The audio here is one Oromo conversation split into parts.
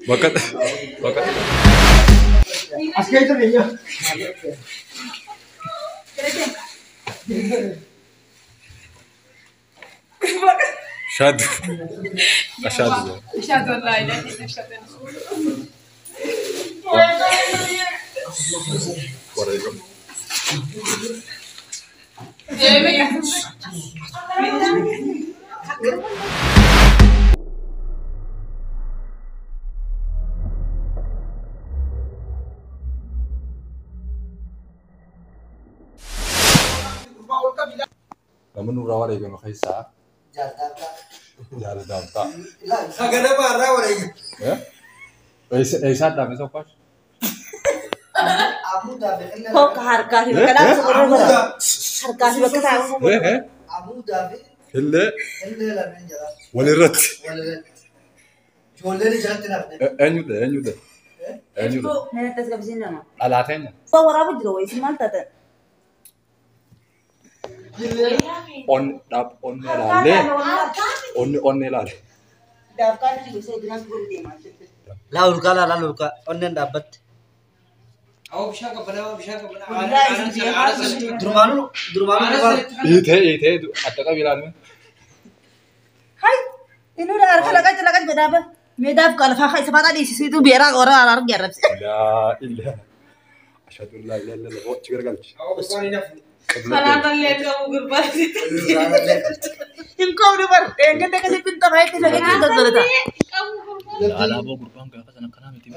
Bakka bakka. As keessa biyya. Ashhadu. Ashhadu. Ashhadu an la ilaha illallah ashhadu anna. Wareegama. Namni nurraa wareegame keessaa jaalladhaa. Saganama irraa wareegame. Eessaa dhaame sokkaash? Hooka harkaa fi bakka dhaabsu qorra bara. Harkaa fi bakka taa'u. Amuudaa fi Illee illee lameen jira. walirratti. Walirratti. Ijoolleen ijatti nafne. Eenyudha eenyudha? Eenyudha? Natti as qabsiin nama. Dhalaa teenya. Waa waraabu jira wayii maal taatan? Onni dhaab onnee laallee onni onnee laalle. Daafkaan jiru isa iddinaas godhu deemaa jirti. Laa olkaa laa laa olkaa onneen dhaabbatti. Durmaanuu durmaanuu Dhiitee dhiitee adda qabi ilaalme. Hai, inni harka laqachi laqachi godhaa ba. Mee daafkaa lafaa isa faaxaa dhiisisiitu beeraa qoraa alaa arge arrabse. Laa ilaaha. Ashhadu an laa ilaaha illallah. Achi garagalchi. Salaatallee qabu gurbaa. Hin qabnu bar. Eeggatte akkasitti hin xafaa'etti fagee gaggolata. Qabu gurbaa. Alaaboo gurbaan gaafa sana akkanaa miti.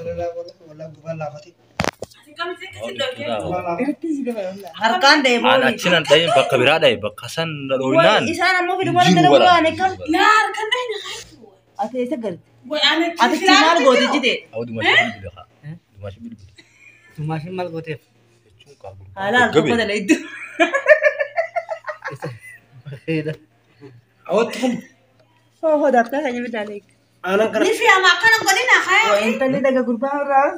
Harkaan Aan deeboo. achi nan dhahin bakka biraa dhahe bakka san dhooynaan. Isaan ammoo fiduma Jiru dhala wala. bulaan akkam. Laa harkaan dhahin. Ati eessa galte? Way ani Ati maal goote jite? Awwa dumaashii bilbile haa. Dumaashii bilbile. Dumaashin maal gooteef? Jechuun kaa gurbaan Haalaan gaggabe. tokko dhala iddoo. Awwaatti kun Hoo hoo daafkaa kan nyamii daalee. aanan kana. Ni fi ama akkana godhina haa. Intalli dhaga gurbaa irraa.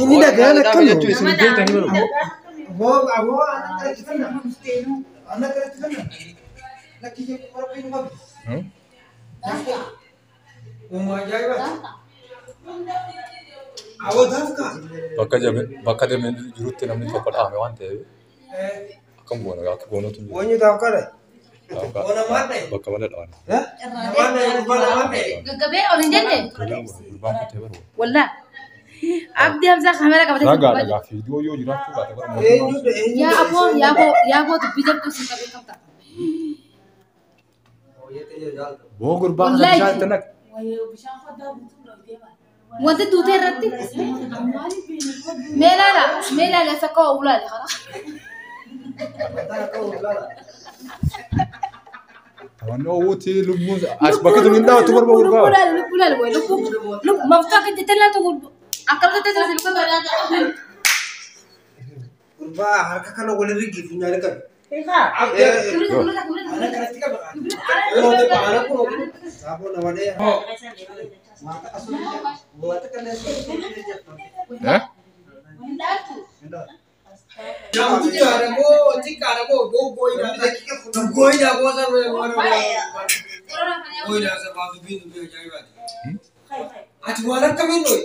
Inni dhagaan akkam Jechuun isin beektanii baruu. Aboo aboo aanan kanatti kenna. Aanan kanatti kenna. Lakki jee rabbiin nu qabi. Uumaa ajaa'ibaati. Aboo daafkaa. Bakka jabe bakka deemee jirutti namni tokko dhaame waan ta'eef akkam goona akka goonutu hin jiru. Wanyi daafkaa dha. Oona maal dhahe? Bakka malee dhawan. Namaan dhahe gurbaa namaan dhahe. Gaggabee ol hin jenne? Gurbaan kutee baruu. Wallaa. Abdii Hamzaa kaameraa qabatee Ragaa dhagaa fiidiyoo yoo jiraachuu baate bara mootummaa. Eenyudha eenyudha? Yaa aboo yaa aboo yaa aboo dubbii jabduu sin qabee kam ta'a. Boo gurbaa kana Wallaahi. bishaan itti naqe. Wanti duutee irratti. Mee ilaala mee ilaala isa akka ulaale kana. Taphanni oowwuuti lubbuun as bakka tun hin dhaawattu barba Lubbuu gurbaa. laale lubbuu laale wayi lubbuu lubbuu maftuu akka jettee laatu akkam jettee jirti lubbuu Gurbaa harka kana walirra funyaan qabi. Eegaa. Aanan kanatti qaba. Aanan kun saafoo nama dhee. Eh? Ati waan akkamiin dhoyi?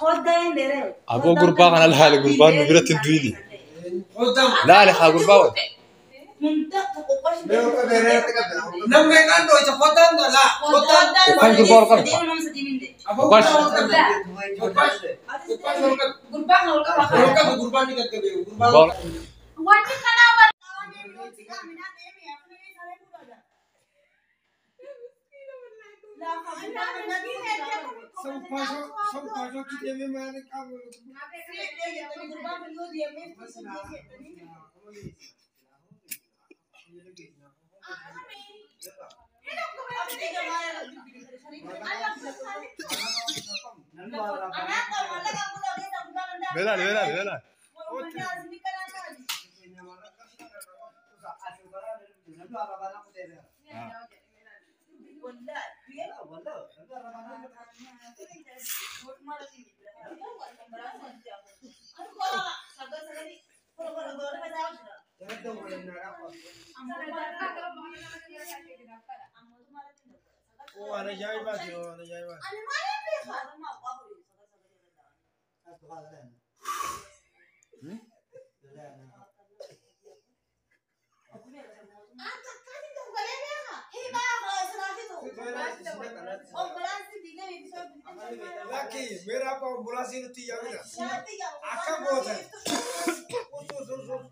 Hoddaan dheeree. Aboo gurbaa kana laale gurbaan nu biratti hin du'ini. Hoddama. Laale haa gurbaa wal. Hunda tokko qoshi. Namni kan dhoyte hoddaan laa. Hoddaan. Uffaan gurbaa ol qaba. Sadii nama sadii minde. Uffaan. Gurbaa kana ol qaba. Ol qaba gurbaan ni gaggabe. Gurbaa ol Wanti kanaa bara. Beelaale beelaale beelaale. Waan ajaa'ibaati waan ajaa'ibaati. Ani maaliif beekaa? Lakki meera abbaa ambulaansii nutti yaamina. Akka gootan. Us us us.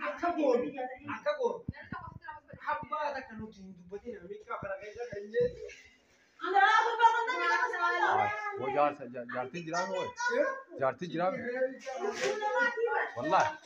Akka goonu akka goonu. Abbaa takka nuti hin dubbatin miidhaa kana keessa kan jedhu. Woo jaarsa jaartiin jiraame woo jaartiin jiraame wallaahi.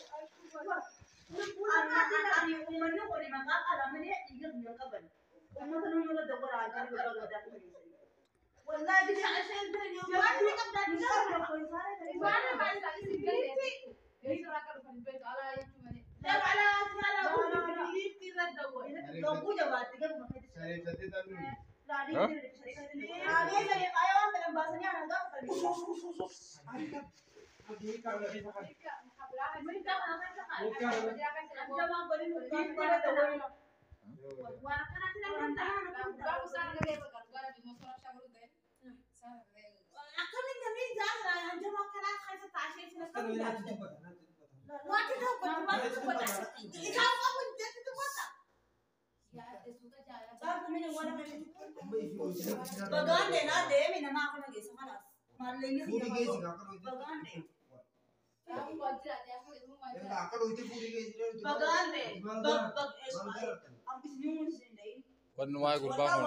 Wannumaa gurbaa kun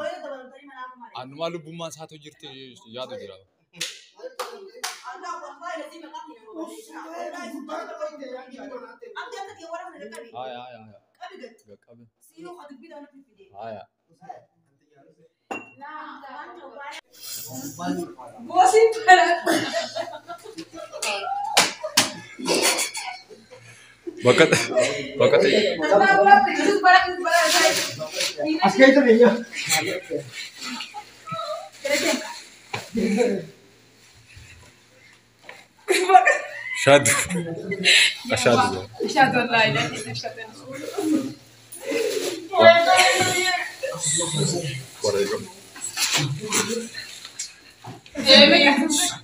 annumaa lubbummaan isaatu jirti yaadu jira. Haya haya haya. Qaqqabe. Haya. Bakka bakka ta'e. As keessa biyya. Shaadu. Ashaadu. أشهد أن لا إله إلا أشهد أن Wareegama. لا إله إلا